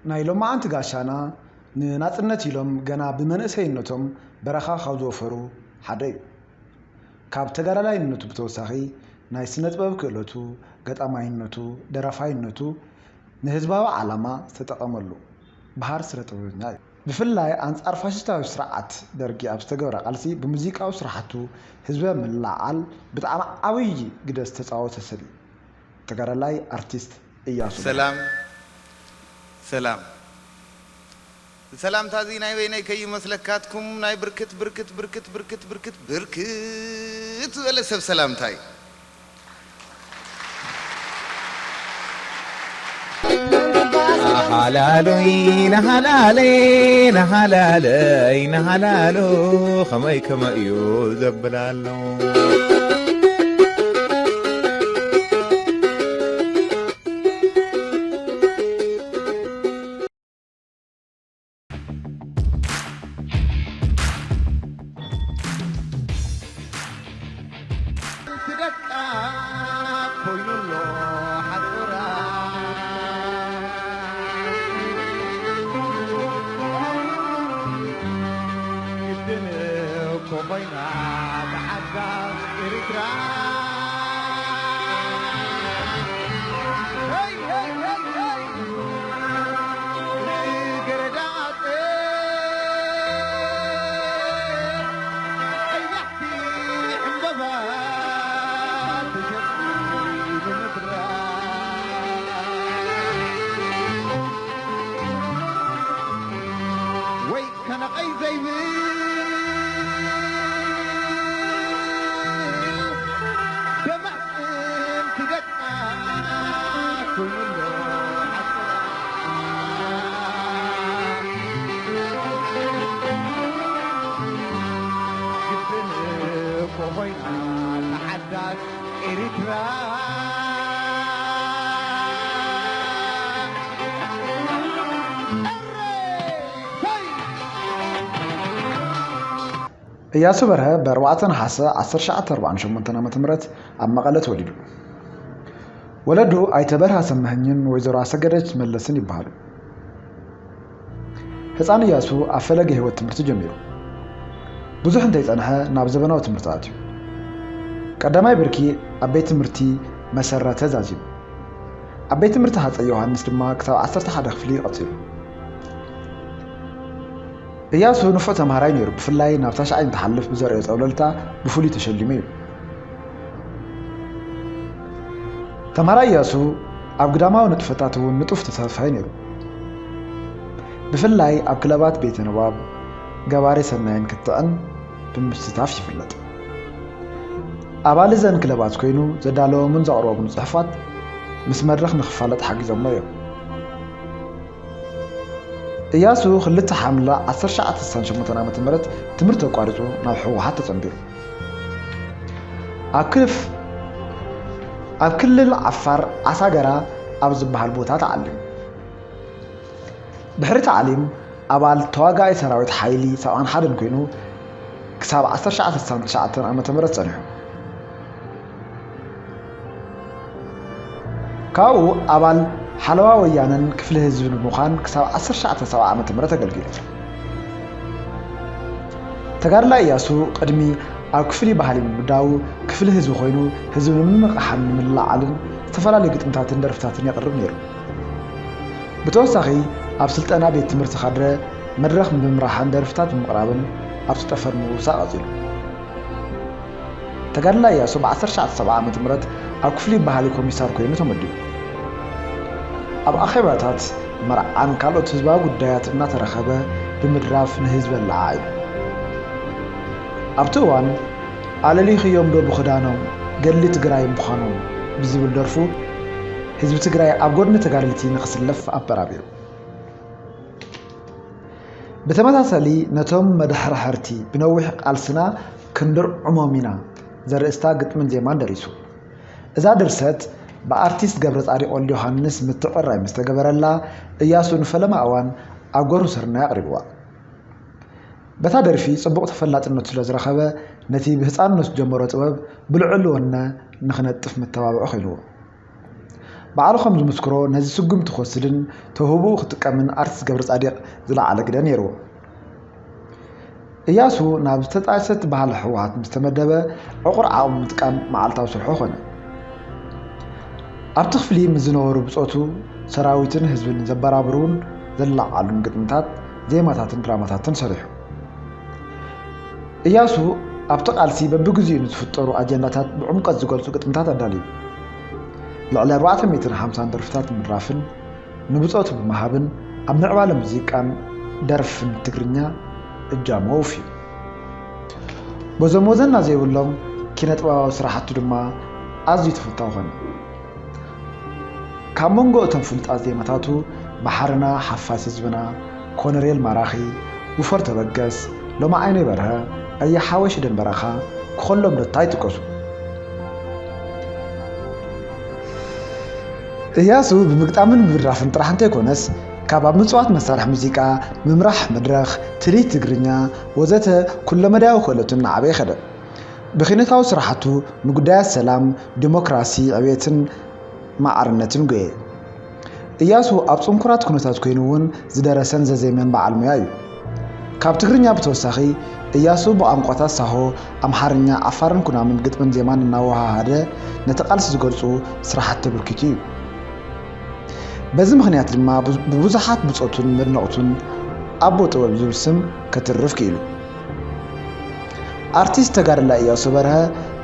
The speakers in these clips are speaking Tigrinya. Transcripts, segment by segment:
ናይ ሎማዓንቲ ጋሻና ንናጽነት ኢሎም ገና ብመንእሰይነቶም በረኻ ካብ ዝወፈሩ ሓደ እዩ። ካብ ተጋዳላይነቱ ብተወሳኺ ናይ ስነ ጥበብ ክእለቱ፣ ገጣማይነቱ፣ ደራፋይነቱ ንህዝባዊ ዓላማ ዝተጠቐመሉ በሃር ስነ ጥበበኛ እዩ። ብፍላይ ኣንጻር ፋሽስታዊ ስርዓት ደርጊ ኣብ ዝተገብረ ቃልሲ ብሙዚቃዊ ስራሕቱ ህዝቢ ምልዓል ብጣዕሚ ዓብዪ ግደ ዝተጻወተ ሰብ እዩ። ተጋዳላይ ኣርቲስት እያሱ በርሀ። ሰላም ሰላም። ሰላምታ እዚ ናይ በይነይ ከይመስለካትኩም ናይ ብርክት ብርክት ብርክት ብርክት ብርክት ብርክት ዝበለ ሰብ ሰላምታ እዩ። ናሃላሉይ ናሃላለይ ናሃላለይ ናሃላሉ ከመይ ከመይ እዩ ዘብል ኣሎ። እያሱ በርሀ ብ ኣርባዕተ ነሓሰ ዓሰርተ ትሽዓተ ኣርባዓን ሸሞንተን ዓመተ ምህረት ኣብ መቐለ ተወሊዱ። ወለዱ ኣይተ በርሀ ሰመሀኝን ወይዘሮ ኣሰገደች መለስን ይበሃሉ። ህፃን እያሱ ኣብ ፈለገ ህይወት ትምህርቲ ጀሚሩ። ብዙሕ እንተይፀንሐ ናብ ዘበናዊ ትምህርቲ ኣትዩ። ቀዳማይ ብርኪ ኣብ ቤት ትምህርቲ መሰረተ ዛዚም፣ ኣብ ቤት ትምህርቲ ሃፀይ ዮሃንስ ድማ ክሳብ ዓሰርተ ሓደ ክፍሊ ቀፂሉ። እያሱ ንፉዕ ተምሃራይ ነይሩ፣ ብፍላይ ናብ ታሽዓይ እንትሓልፍ ብዘርእዮ ፀብለልታ ብፍሉይ ተሸሊሙ እዩ። ተምሃራይ እያሱ ኣብ ግዳማዊ ንጥፈታት እውን ንጡፍ ተሳትፋይ ነይሩ። ብፍላይ ኣብ ክለባት ቤተ ንባብ፣ ገባሬ ሰናይን ክትዕን ብምስታፍ ይፍለጥ። ኣባል እዘን ክለባት ኮይኑ ዘዳለዎምን ዘቕረቦምን ፅሑፋት ምስ መድረኽ ንክፋለጥ ሓጊዞሞ እዮም። እያሱ ክልተ ሓምለ ዓሰርተ ትሽዓተ ስሳን ሸሞንተን ዓመተ ምህረት ትምህርቲ ኣቋሪፁ ናብ ህወሓት ተፀንቢሩ። ኣብ ክፍ ኣብ ክልል ዓፋር ዓሳገራ ኣብ ዝበሃል ቦታ ተዓሊሙ። ድሕሪ ታዕሊም ኣባል ተዋጋኣይ ሰራዊት ሓይሊ ሰብዓን ሓደን ኮይኑ ክሳብ ዓሰርተ ትሽዓተ ስሳን ትሽዓተን ዓመተ ምህረት ጸኒሑ። ካብኡ ኣባል ሓለዋ ወያነን ክፍሊ ህዝብን ብምዃን ክሳብ ዓሰርተ ትሽዓተ ሰብዓ ዓመተ ምህረት ኣገልጊሉ። ተጋዳላይ እያሱ ቅድሚ ኣብ ክፍሊ ባህሊ ምምዳቡ ክፍሊ ህዝቢ ኮይኑ ህዝቢ ንምንቕሓን ንምልዕዓልን ዝተፈላለዩ ግጥምታትን ደርፍታትን የቕርብ ነይሩ። ብተወሳኺ ኣብ ስልጠና ቤት ትምህርቲ ካድረ መድረኽ ብምምራሕን ደርፍታት ብምቕራብን ኣብቲ ጠፈር ምውሳእ ቀጺሉ። ተጋዳላይ እያሱ ብ ዓሰርተ ትሽዓተ ሰብዓ ዓመተ ምህረት ኣብ ክፍሊ ባህሊ ኮሚሳር ኮይኑ ተመዲቡ። ኣብ ኣኼባታት መርዓን ካልኦት ህዝባዊ ጉዳያት እናተረኸበ ብምድራፍ ንህዝቢ ኣለዓዒሉ። ኣብቲ እዋን ኣለሊኽዮም ዶ ብኽዳኖም ገድሊ ትግራይ ምዃኖም ብዝብል ደርፉ ህዝቢ ትግራይ ኣብ ጎድኒ ተጋደልቲ ንኽስለፍ ኣበራቢሩ። ብተመሳሳሊ ነቶም መዳሕርሕርቲ ብነዊሕ ቃልስና ክንድርዕሞም ኢና ዘርእስታ ግጥምን ዜማን ደሪሱ። እዛ ድርሰት ብኣርቲስት ገብረፃዲቅ ወልደዮሃንስ ምትዕርራይ ምስ ተገበረላ እያሱ ንፈለማ እዋን ኣብ ጎርሁ ስርናይ ኣቕሪብዋ። በታ ደርፊ ጽቡቕ ተፈላጥነቱ ስለ ዝረኸበ ነቲ ብህጻንነቱ ዝጀመሮ ጥበብ ብልዑል ወነ ንኽነጥፍ መተባብዒ ኮይንዎ። ባዕሉ ከም ዝምስክሮ ነዚ ስጉምቲ ክወስድን ተውህቦኡ ክጥቀምን ኣርቲስት ገብረጻዲቕ ዝለዓለ ግደ ነይርዎ። እያሱ ናብ ዝተጣየሰት ባህሊ ህወሓት ምስ ተመደበ ዕቑር ዓቕሙ ምጥቃም መዓልታዊ ስርሑ ኾነ። ኣብቲ ክፍሊ ምስ ዝነበሩ ብጾቱ፣ ሰራዊትን ህዝብን ዘበራብሩን ዘለዓዕሉን ግጥምታት፣ ዜማታትን ድራማታትን ሰሪሑ። እያሱ ኣብቲ ቃልሲ በብግዚኡ ንዝፍጠሩ ኣጀንዳታት ብዕምቀት ዝገልጹ ግጥምታት ኣዳልዩ። ልዕሊ ኣርባዕተ ሚእትን ሓምሳን ደርፍታት ብምድራፍን ንብጾቱ ብምሃብን ኣብ ምዕባለ ሙዚቃን ደርፍን ትግርኛ እጃሙ ኣውፍዩ። በዞም ወዘና ዘይብሎም ኪነ ጥበባዊ ስራሕቱ ድማ ኣዝዩ ተፈታዊ ኾነ። ካብ መንጎ እቶም ፍሉጣት ዜማታቱ ባሕርና፣ ሓፋሽ ህዝብና፣ ኮነሬል ማራኺ፣ ውፈር ተበገስ፣ ሎማዓይነይ በርሀ፣ ኣየ ሓወይ ሽደን በረኻ፣ ክኸሎም ዶታ ይጥቀሱ። እያሱ ብምግጣምን ብምድራፍን ጥራሕ እንተይኮነስ፣ ካብ ኣብ ምጽዋት መሳርሒ ሙዚቃ፣ ምምራሕ መድረኽ፣ ትርኢት ትግርኛ፣ ወዘተ ኩለመዳያዊ ክእለቱ እናዓበየ ከደ። ብኺነታዊ ስራሕቱ ንጉዳያት ሰላም፣ ዲሞክራሲ፣ ዕብየትን ማዕርነትን ጎየ። እያሱ ኣብ ጽንኩራት ኩነታት ኮይኑ እውን ዝደረሰን ዘዜመን በዓል ሙያ እዩ። ካብ ትግርኛ ብተወሳኺ፣ እያሱ ብቋንቋታት ሳሆ፣ ኣምሓርኛ፣ ዓፋርን ኩናምን ግጥምን ዜማን እናወሃሃደ ነቲ ቃልሲ ዝገልጹ ስራሓት ተበርኪቱ እዩ። በዚ ምኽንያት ድማ ቡ-፣ ብብዙሓት ብጾቱን መድነቕቱን ኣቦ ጥበብ ዝብል ስም ከትርፍ ክኢሉ። ኣርቲስት ተጋዳላይ እያሱ በርሀ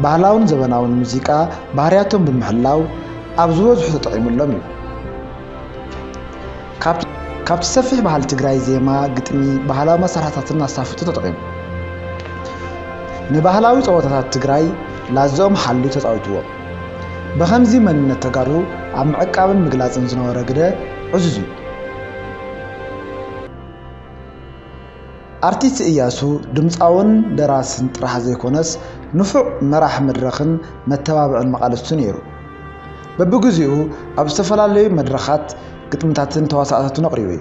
ባህላውን ዘበናውን ሙዚቃ ባህርያቶም ብምሕላው ኣብ ዝበዝሑ ተጠቒሙሎም እዩ። ካብ-፣ ካብቲ ሰፊሕ ባህሊ ትግራይ ዜማ፣ ግጥሚ፣ ባህላዊ መሳርሕታትን ኣሳፍጡ ተጠቒሙ። ንባህላዊ ጸወታታት ትግራይ ላዝኦም ሓልዩ ተጻዊትዎ። ብኸምዚ መንነት ተጋሩ ኣብ ምዕቃብን ምግላጽን ዝነበሮ ግደ ዕዙዝ እዩ። ኣርቲስት እያሱ ድምፃውን ደራስን ጥራሕ ዘይኮነስ ንፉዕ መራሕ መድረኽን መተባብዕን መቓልስቱ ነይሩ። በብግዚኡ ኣብ ዝተፈላለዩ መድረኻት ግጥምታትን ተዋሳእታቱን ኣቕሪቡ እዩ።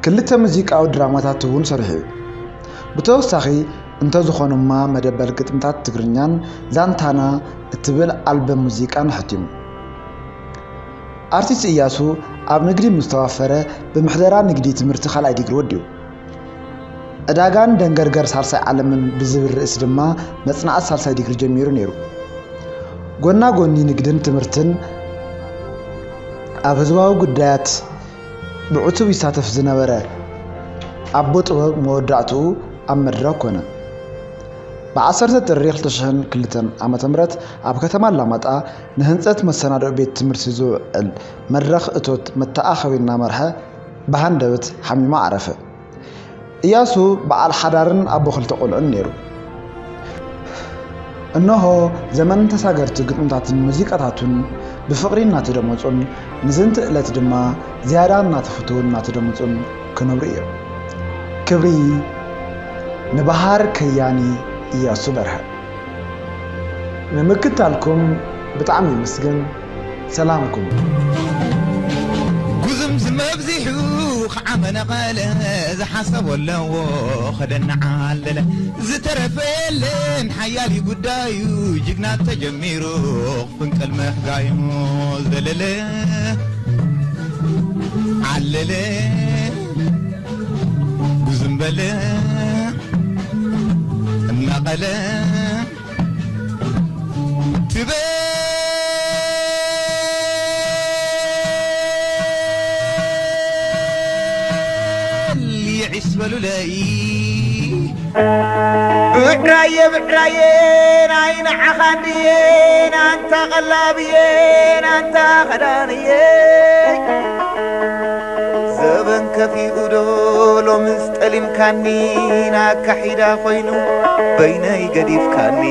ክልተ ሙዚቃዊ ድራማታት እውን ሰሪሑ እዩ። ብተወሳኺ እንተዝኾኑማ መደበር ግጥምታት ትግርኛን ዛንታና እትብል ኣልበም ሙዚቃን ኣሕቲሙ። ኣርቲስት እያሱ ኣብ ንግዲ ምስ ተዋፈረ ብምሕደራ ንግዲ ትምህርቲ ካልኣይ ዲግሪ ወዲኡ። ዕዳጋን ደንገርገር ሳልሳይ ዓለምን ብዝብል ርእሲ ድማ መጽናዕቲ ሳልሳይ ዲግሪ ጀሚሩ ነይሩ። ጎና ጎኒ ንግድን ትምህርትን ኣብ ህዝባዊ ጉዳያት ብዕቱብ ይሳተፍ ዝነበረ ኣቦ ጥበብ መወዳእትኡ ኣብ መድረኽ ኮነ። ብዓሰርተ ጥሪ ክልተ ሽሕን ክልተን ዓመተ ምህረት ኣብ ከተማ ኣላማጣ ንህንጸት መሰናድኦ ቤት ትምህርቲ ዝውዕል መድረኽ እቶት መተኣኻኸቢ እናመርሐ ብሃንደበት ሓሚሙ ዓረፈ። እያሱ በዓል ሓዳርን ኣቦ ክልተ ቆልዑን ነይሩ። እነሆ ዘመን ተሳገርቲ ግጥምታትን ሙዚቃታቱን ብፍቕሪ እናተደመጹን ንዝንቲ ዕለት ድማ ዝያዳ እናተፈተዉን እናተደመጹን ክነብሩ እዮም። ክብሪ ንበሃር ከያኒ እያሱ በርሀ። ንምክታልኩም ብጣዕሚ ይምስግን። ሰላምኩም። ጉዝምዝም ኣብዚሑ ክዓመ ነቐለ ዝሓሰቦ ኣለዎ ከደና ዓለለ ዝተረፈ የለን ሓያል እዩ ጉዳዩ ጅግና ተጀሚሩ ክፍንቀል ምሕጋዩ ዘለለ ዓለለ ጉዝም በለ እናቐለ ትበል ይዒስ በሉለይ ብዕራየ ብዕራየ ናይ ንዓኻ እንድየ ናንታ ቀላብየ ናንታ ኸዳንየ ዘበን ከፊኡ ዶ ሎምስ ጠሊምካኒ ናካሒዳ ኮይኑ በይነይ ገዲፍካኒ